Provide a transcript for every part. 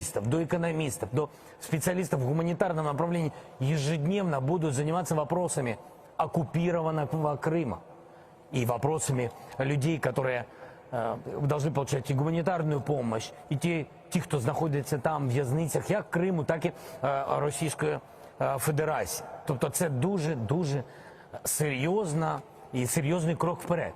До экономистов, до специалистов в гуманитарном направлении ежедневно будут заниматься вопросами оккупированного Крыма и вопросами людей, которые э, должны получать и гуманитарную помощь, и те, ті, хто знаходиться там в в'язницях, як Криму, так і е, Російської е, Федерації. Тобто це дуже дуже серйозна і серйозний крок вперед.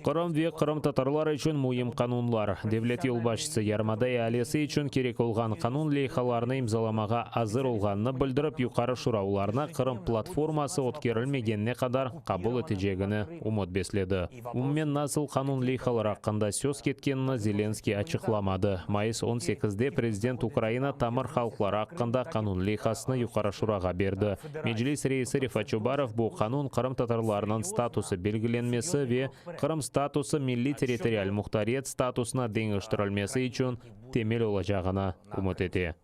Qırım ve qırımtatarlar içün müim qanunlar. Devlet yolbaşçısı yarımada ealisi içün kerek olğan qanun leyhalarını imzalamağa azır olğanını bildirip, Yuqarı Şura olarnı Qırım platforması ötkerilmegenine qadar qabul etecegine ümüt besledi. Umumen nasıl qanun leyhaları aqqında söz ketkenini Zelenskıy açıqlamadı. Mayıs on sekizde prezident Ukraina tamır halqları aqqında qanun leyhasını Yuqarı Şurağa berdi. Meclis reisi Refat Çubarov bu qanun qırımtatarlarnıñ statusı belgilenmesi ve Qırım statusı milliy-territorial muhtariyet statusına deñiştirilmesi içün temel olacağına ümüt ete.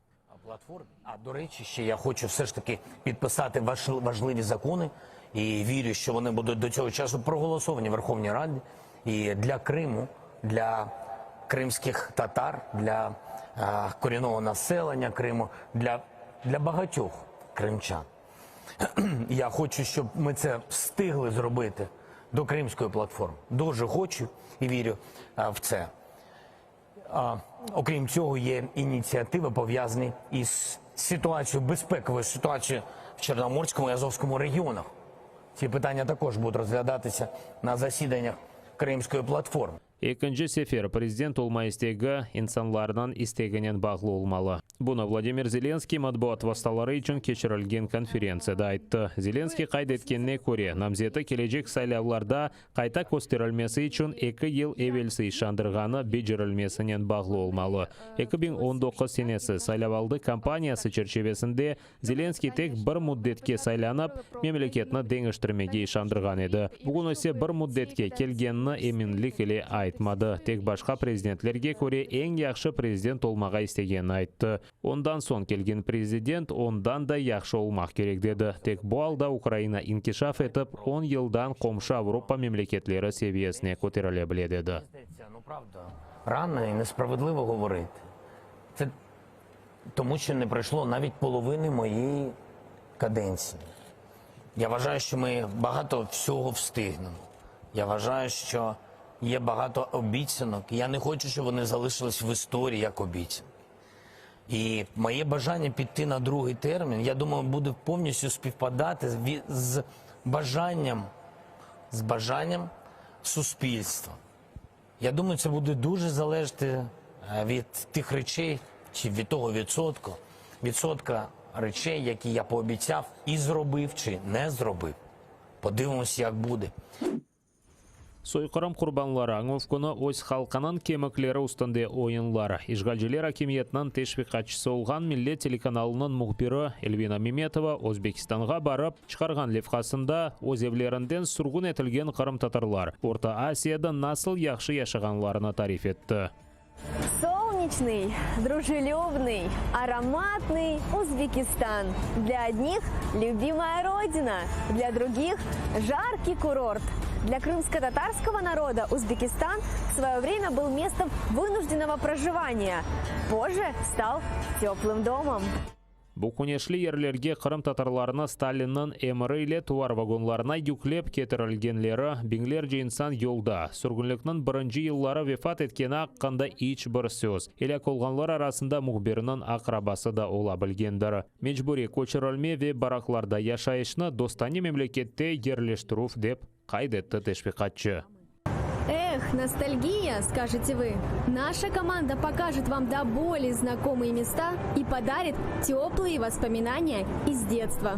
A, do reçi, şçe ya hoçu vse ж таки підписати важливі закони і вірю, що вони будуть до цього часу проголосовані в Верховній Раді. І для Криму, для кримських татар, для корінного населення Криму, для, для багатьох кримчан. Я хочу, щоб ми це встигли зробити до Кримської платформи. Дуже хочу і вірю в це. А, окрім цього, є ініціативи пов'язані із ситуацією, безпековою ситуацією в Чорноморському і Азовському регіонах. Ці питання також будуть розглядатися на засіданнях Кримської платформи. Ekinci sefer prezident olma istegi insanlarnıñ isteginen bağlı olmalı. Bunı Vladimir Zelenskiy matbuat vastaları içün keçirilgen konferentsiyada ayttı. Zelenskiy qayd etkenine köre, namzeti kelecek saylavlarda qayta kösterilmesi içün eki yıl evelsi işandırğanı becerilmesinen bağlı olmalı. 2019 senesi saylavaldı kampaniyası çerçivesinde Zelenskiy tek bir müddetke saylanıp, memleketni deñiştirmege işandırğan edi. Bugün ise bir müddetke kelgenini eminlik ile aytmadı, tek başqa prezidentlerge köre eñ yahşı prezident olmağa istegenini ayttı. Ondan soñ kelgen prezident ondan da yahşı olmaq kerek, dedi. Tek bu alda Ukraina inkişaf etip, on yıldan qomşu Avropa memleketleri seviyesine köterile bile, dedi. Rano і несправедливо говорити. Це тому, що не пройшло навіть половини моєї каденції. Я вважаю, що ми багато всього встигнемо. Я вважаю, що є багато обіцянок. Я не хочу, щоб вони залишились в історії як обіцянки. І моє бажання піти на другий термін, я думаю, буде повністю співпадати з, з бажанням, з бажанням суспільства. Я думаю, це буде дуже залежати від тих речей чи від того відсотку, відсотка речей, які я пообіцяв і зробив чи не зробив. Подивимось, як буде. Soyqırım qurbanları añuv künü öz halqınıñ kemikleri üstünde oyunlar. İşğalciler akimiyetiniñ teşviqatçısı olğan Millet telekanalınıñ mühbiri Elvina Memetova Özbekistanğa barıp, çıqarğan levhasında öz evlerinden sürgün etilgen qırımtatarlar Orta Asiyada nasıl yahşı yaşağanlarını tarif etti. Солнечный, дружелюбный, ароматный Узбекистан. Для одних любимая родина, для других жаркий курорт. Для крымско-татарского народа Узбекистан в свое время был местом вынужденного проживания. Позже стал теплым домом. Bu küneşli yerlerge qırımtatarlarnı Stalinniñ emiri ile tuvar vagonlarına yüklep ketirilgenleri, biñlerce insan yolda, sürgünlikniñ birinci yılları vefat etkeni aqqında iç bir söz, elâk olğanlar arasında mühbirniñ aqrabası da ola bilgendir. Mecburiy köçürilme ve baraklarda yaşayışnı dostane memlekette yerleştirüv dep qayd etti teşviqatçı. Эх, nostalgiya, скажете вы. Наша команда покажет вам до боли знакомые места и подарит теплые воспоминания из детства.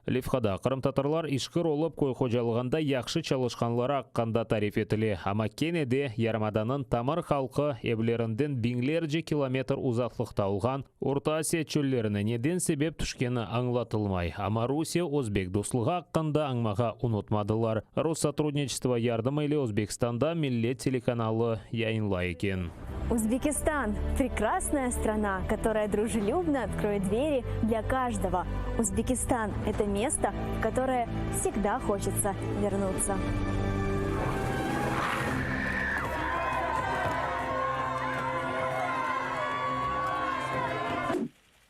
Levhada qırımtatarlar işkir olıp, köy hocalığında yahşı çalışqanları aqqında tarif etile, amma kene de yarımadanıñ tamır halqı evlerinden biñlerce kilometr uzaqlıqta olğan Orta Asiya çöllerine neden sebep tüşkeni añlatılmay, amma Rusiye-özbek dostluğı aqqında añmağa unutmadılar. Rossotrudniçestvo yardımı ile Özbekistanda Millet telekanalı yayınlay eken. Uzbekistan, прекрасная страна, которая дружелюбно откроет двери для каждого. Uzbekistan, это место, в которое всегда хочется вернуться.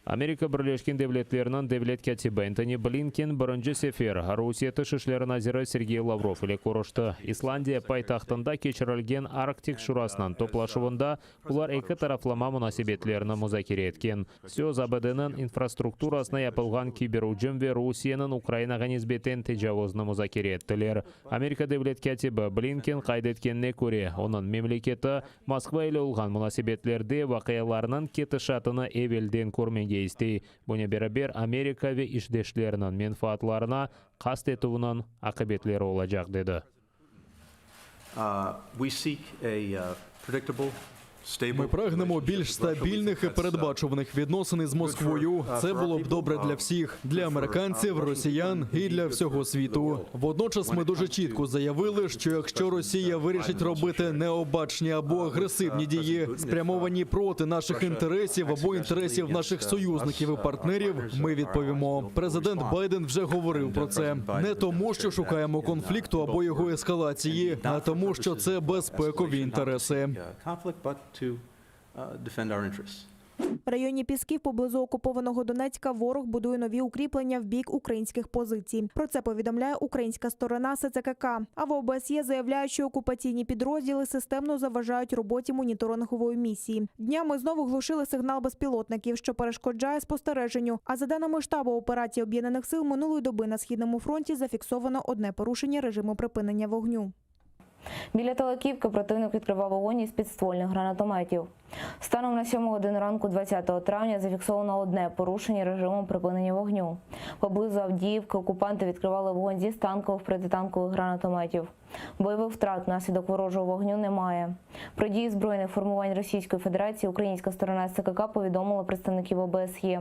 Amerika Birleşken Devletleriniñ devlet kâtibi Entoni Blinken birinci sefer Rusiye Tış işleri naziri Sergey Lavrov ile körüşti. İslandiya paytahtında keçirilgen Arktik Şurasınıñ toplaşuvında olar eki taraflama munasebetlerni muzakere etken. Söz ABD-niñ infrastrukturasına yapılğan kiber ücüm ve Rusiyeniñ Ukrainağa nisbeten tecavuzını muzakere ettiler. Amerika devlet kâtibi Blinken qayd etkenine köre, onıñ memleketi Moskva ile olğan munasebetlerde vaqialarnıñ ketişatını evelden körmege istey, bunen beraber Amerika ve işdeşleriniñ menfaatlarına qast etüvniñ aqibetleri olacaq, dedi. Ми прагнемо більш стабільних і передбачуваних відносин із Москвою. Це було б добре для всіх, для американців, росіян і для всього світу. Водночас ми дуже чітко заявили, що якщо Росія вирішить робити необачні або агресивні дії, спрямовані проти наших інтересів або інтересів наших союзників і партнерів, ми відповімо. Президент Байден вже говорив про це не тому, що шукаємо конфлікту або його ескалації, а тому, що це безпекові інтереси. В районі Пісків поблизу окупованого Донецька ворог будує нові укріплення в бік українських позицій. Про це повідомляє українська сторона СЦКК. А в ОБСЄ заявляють, що окупаційні підрозділи системно заважають роботі моніторингової місії. Днями знову глушили сигнал безпілотників, що перешкоджає спостереженню. А за даними штабу операції об'єднаних сил, минулої доби на східному фронті зафіксовано одне порушення режиму припинення вогню. Біля Талаківки противник відкривав вогонь із підствольних гранатометів. Станом на 7 годину ранку 20 травня зафіксовано одне порушення режиму припинення вогню. Поблизу Авдіївки окупанти відкривали вогонь зі станкових протитанкових гранатометів. Бойових втрат внаслідок ворожого вогню немає. Про дії збройних формувань Російської Федерації українська сторона СКК повідомила представників ОБСЄ.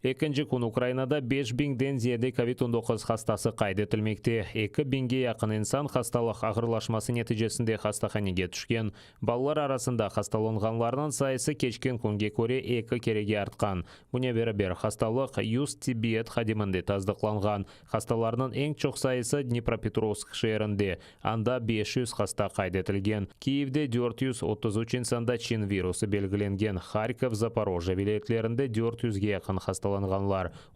Ekinci kün Ukrainada beş biñden ziyade kovid 19 hastası qayd etilmekte. Eki biñge yaqın insan hastalıq ağırlaşması neticesinde hastahanege tüşken. Balalar arasında hastalanğanlarnıñ sayısı keçken künge köre eki kerege artqan. Bunen beraber, hastalıq 100 tibbiyet hadiminde tasdıqlanğan. Hastalarnıñ eñ çoq sayısı Dnipropetrovsk şeerinde, anda 500 hasta qayd etilgen. Kiyevde 433 insanda çin virusı belgilengen, Harkov, Zaporojye vilâyetlerinde 400ge yaqın hastalanğanlar,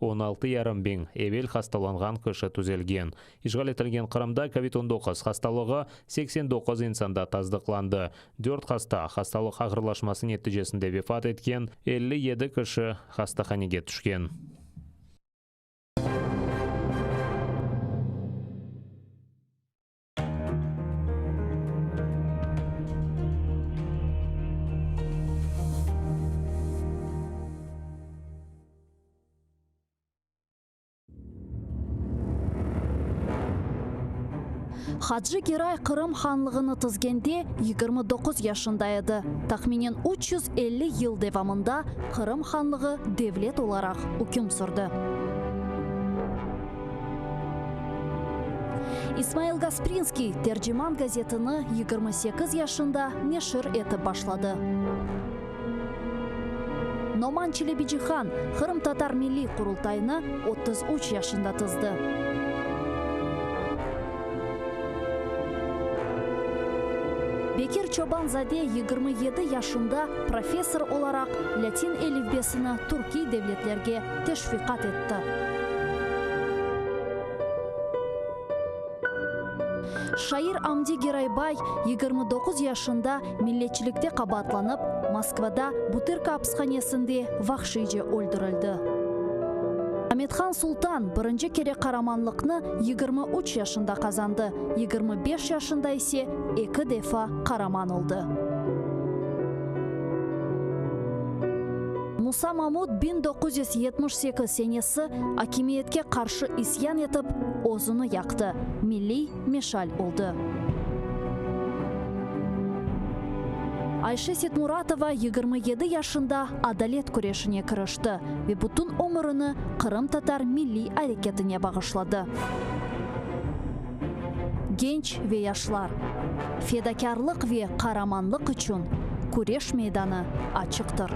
16 yarım biñ evel hastalanğan kişi tüzelgen. İşğal etilgen Qırımda kovid 19 hastalığı 89 insanda tasdıqlandı, dört hasta hastalıq ağırlaşması neticesinde vefat etken, 57 kişi hastahanege tüşken. Hacı Geray Qırım hanlığını tizgende 29 yaşında edi. Tahminen 350 yıl devamında Qırım hanlığı devlet olaraq üküm sürdi. İsmail Gasprinskiy Terciman gazetini 28 yaşında neşir etip başladı. Noman Çelebicihan Qırımtatar Milliy Qurultayını 33 yaşında tizdi. Bekir Çoban-zade 27 yaşında professor olaraq latin elifbesini türkiy devletlerge teşviqat etti. Şair Amdi Geraybay 29 yaşında milletçilikte qabaatlanıp, Moskvada Butırka apishanesinde vahşiyce öldürildi. Amethan Sultan birinci kere qaramanlıqnı 23 yaşında qazandı, 25 yaşında ise eki defa qaraman oldı. Musa Mamut 1978 senesi akimiyetke qarşı isyan etip, özüni yaqtı, milliy meşal oldı. Ayşe Setmuratova 27 yaşında adalet küreşine kirişti ve bütün ömürini qırımtatar milliy areketine bağışladı. Genç ve yaşlar, fedakârlıq ve qaramanlıq içün küreş meydanı açıqtır.